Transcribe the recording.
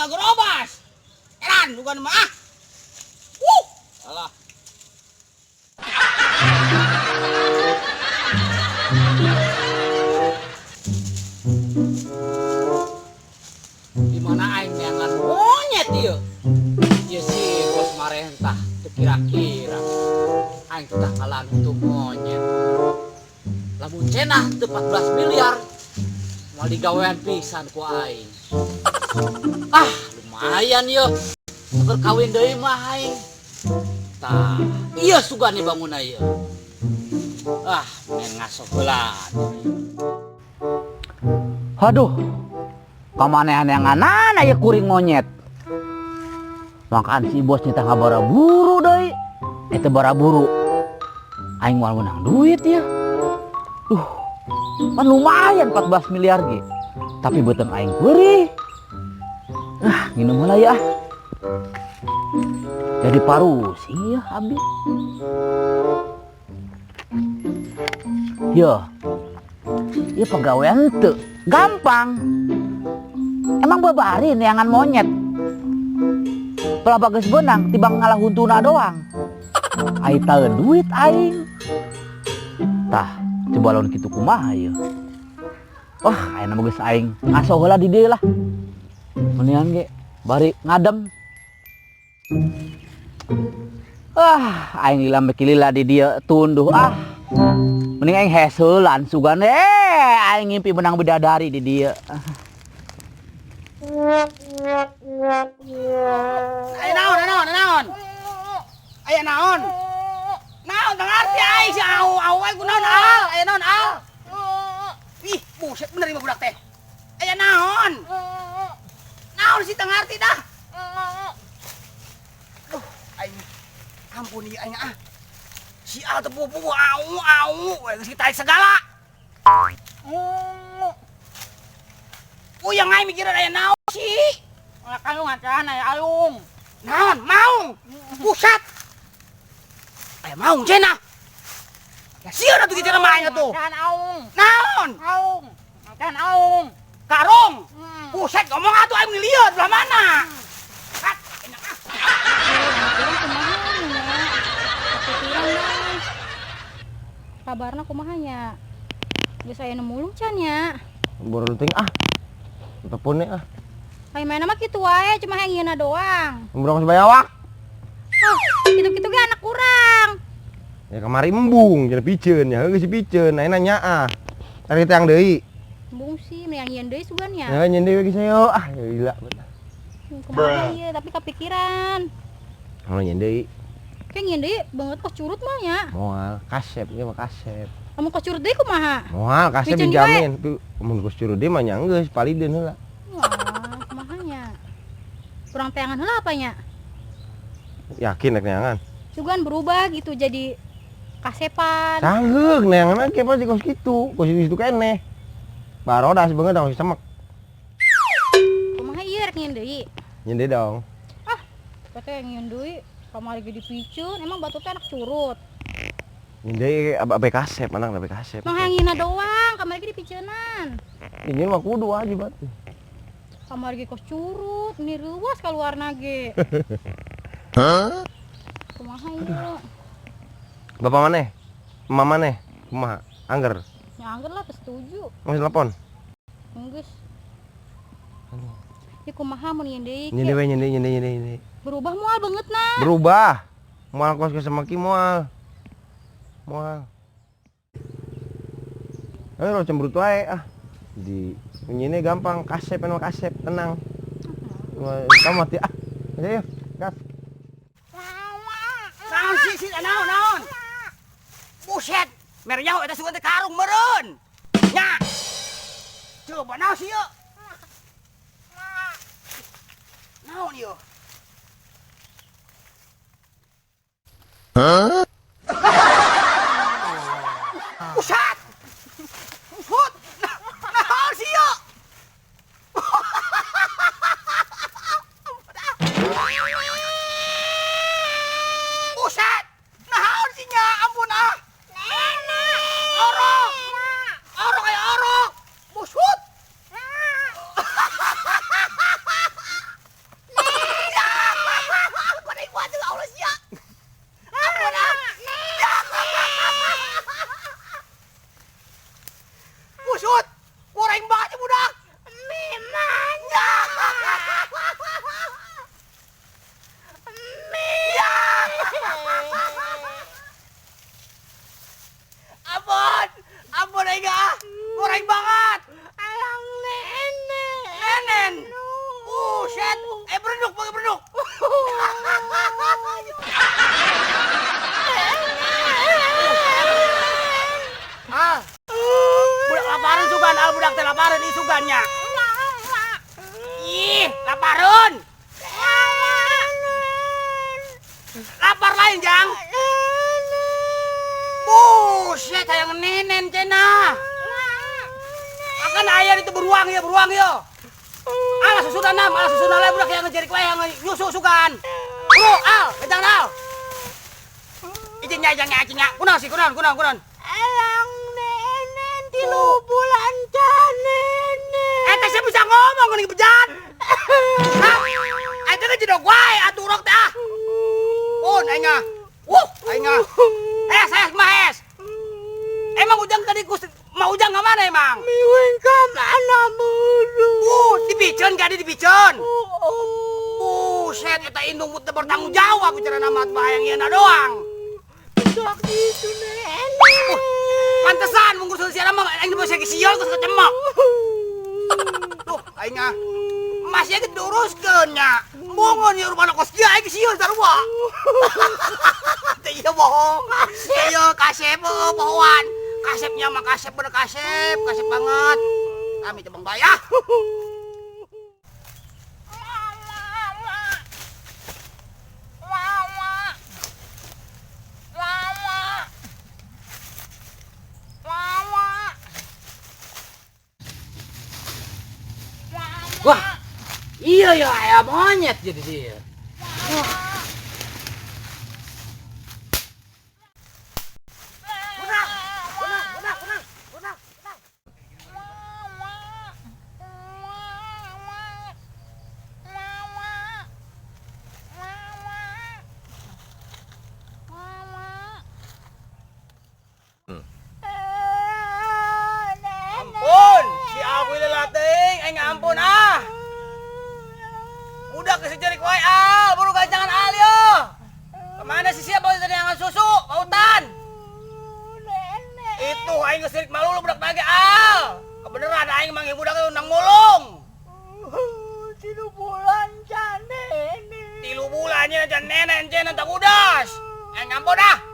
Gerobas. Eran bukan mah ah. Alah. Di mana aing neangan monyet ieu? Ieu si bos marentah teu kira-kira. Aing teh ngalan untuk monyet. Lamun cenah teu 14 miliar moal digawean pisan ku aing. Ah, lumayan ieu. Keur kawin deui mah aing. Tah, ieu sugan dibangunna ieu. Ah, main ngaso heula. Aduh, kamanehan-neanganana ieu kuring monyet. Mangkaan si bos nyita ngabaraburu deui. Eta baraburu. Aing moal meunang duit ya. Duh, pan lumayan 14 miliar ge. Tapi beuteung aing peurih. Ah, nginum heula ya. Jadi parusing ya abi. Yo. Ieu pagawean teu gampang. Emang babari neangan monyet. Pelaba geus beunang tibang ngalah huntuna doang. Ai taeun duit aing. Tah, coba lawan kitu kumaha ieu. Wah, ayeuna mah geus aing ngaso heula di dieu lah. Mendingan ge bari ngadem. Ah, aing lila meki lila di dieu tunduh ah. Mending aing heseulan sugan aing ngimpi menang bidadari di dieu. Aya naon, aya naon, aya naon? Aya naon? Naon teu ngarti aing si au au aing kunaon al? Aya naon al? Ih, buset bener ieu budak teh. Aya naon? Naon sih teu ngarti dah. Duh, aing ampun ieu aing ah. Si al teu pugu-pugu au au we geus ditarik segala. Puyeng aing mikiran aya naon sih? Kayung acan aya ayung. Naon? Maung. Buset. Aya maung cenah. Ya sieun atuh kitu mah aing atuh. Acan aung. Naon? Aung. Acan aung. Karung. Buset ngomong atuh aing lieur belah mana? Kat, enak ah. Kurang kumaha nya? Kepikiran deh. Kabarna kumaha nya? Geus aya nu mulung can nya. Boro teuing ah. Telepon ah. Ai mana mah kitu wae, cuma hayang ieuna doang. Umroh bayawak. Oh, kitu-kitu ge anak kurang. Ya kamari embung, cenah piceun nya, heuh si piceun, ayeuna nyaah. Tadi teh deui. Embung sih, mending nyieun deui sugan nya. Ya nyieun deui geus ayo. Ah, gila. Kumaha ieu, tapi kepikiran. Oh, nyieun deui. Kayak nyieun deui banget kos curut mah nya. Moal, kasep ieu mah kasep. Lamun kos curut deui kumaha? Moal, kasep Piceun dijamin. Mun kos curut deui mah nya geus palideun heula. Wah, kumaha nya? Kurang teangan heula apa nya? Yakin rek neangan? Sugan berubah gitu jadi kasepan. Sanggeuk neangan ge pasti kos kitu, kos itu keneh. Barodas beungeut kos semek. Kumaha ieu rek nyieun deui? Nyieun deui dong. Ah, teh nyieun deui kamari ge dipiceun, emang batu teh anak curut. Nyieun deui abe kasep, anak abe kasep. Mah hayang ngieuna doang, kamari ge dipiceunan. Ini mah kudu wajib atuh. Kamari ge kos curut, meni reuwas kaluarna ge. Hah? Kumaha ieu? Bapak maneh? Emak maneh? Kumaha? Angger? Ya angger lah, teu setuju. Mau telepon? Geus. Ya kumaha mun nyieun deui? Nyieun deui, nyieun deui, nyieun deui, nyieun deui. Berubah moal beungeutna. Berubah. Moal kos ke semaki moal. Moal. Ayo lo cemberut wae ah. Di nyieunnya gampang, kasep anu kasep, tenang. Kamu mati ah. Ayo, gas. Naon sih sih naon naon? Buset, mere nyaho eta sugan teh karung meureun. Nya. Coba naon sih ieu? Naon ieu? Hah? Buset. Hut. Naon sih ieu? Buset. Naon sih nya? Ampun ah. Orok. Orok kayak orok. Busut. Jang? Buset, hayang nenen cenah. Akan aya itu beruang ya, beruang ya. Alah susuna nam, alah susuna lah budak yang ngejerik wae yang nyusu sugan. Bro, al, kejang al. Ijing nya, ijing nya, ijing nya. Kunaon sih, kunaon, kunaon, kunaon. Elang nenen 3 bulan canenen. Eta sih bisa ngomong geuning bejat. Hah? Eta ge jedog wae atuh urang teh ah. Pun aing ah. Wuh, aing ah. Es, es, mah es. Emang Ujang tadi kus ma Ujang ka mana emang? Miwing ka mana mulu. Dipiceun ka di dipiceun. Buset, eta indung teu bertanggung jawab bicara nama bayang ieu doang. Sok itu nenek. Pantesan mung ngusul siara mah aing bisa sieun geus kecemok. Tuh, aing ah. Masih ge diuruskeun nya. Bungun ieu rumah kos kieu aing sieun sarua. Teu ieu bohong. Teu ieu kasep bohongan. Kasepnya mah kasep bener kasep, kasep banget. Kami teh Bang Bayah. Wah, iya ya ayam monyet jadi dia. Ampun, si aku ini latih, aing ampun ah. Udah kesejarik wae al, buru gancangan al yo. Kemana sih siapa tadi yang susu, pautan? Itu aing ngesirik malu lu budak nage al. Kebeneran aing manggil budak itu nang mulung. 3 bulan canene. 3 bulannya can nenen cenen tak udas. Aing ampun ah.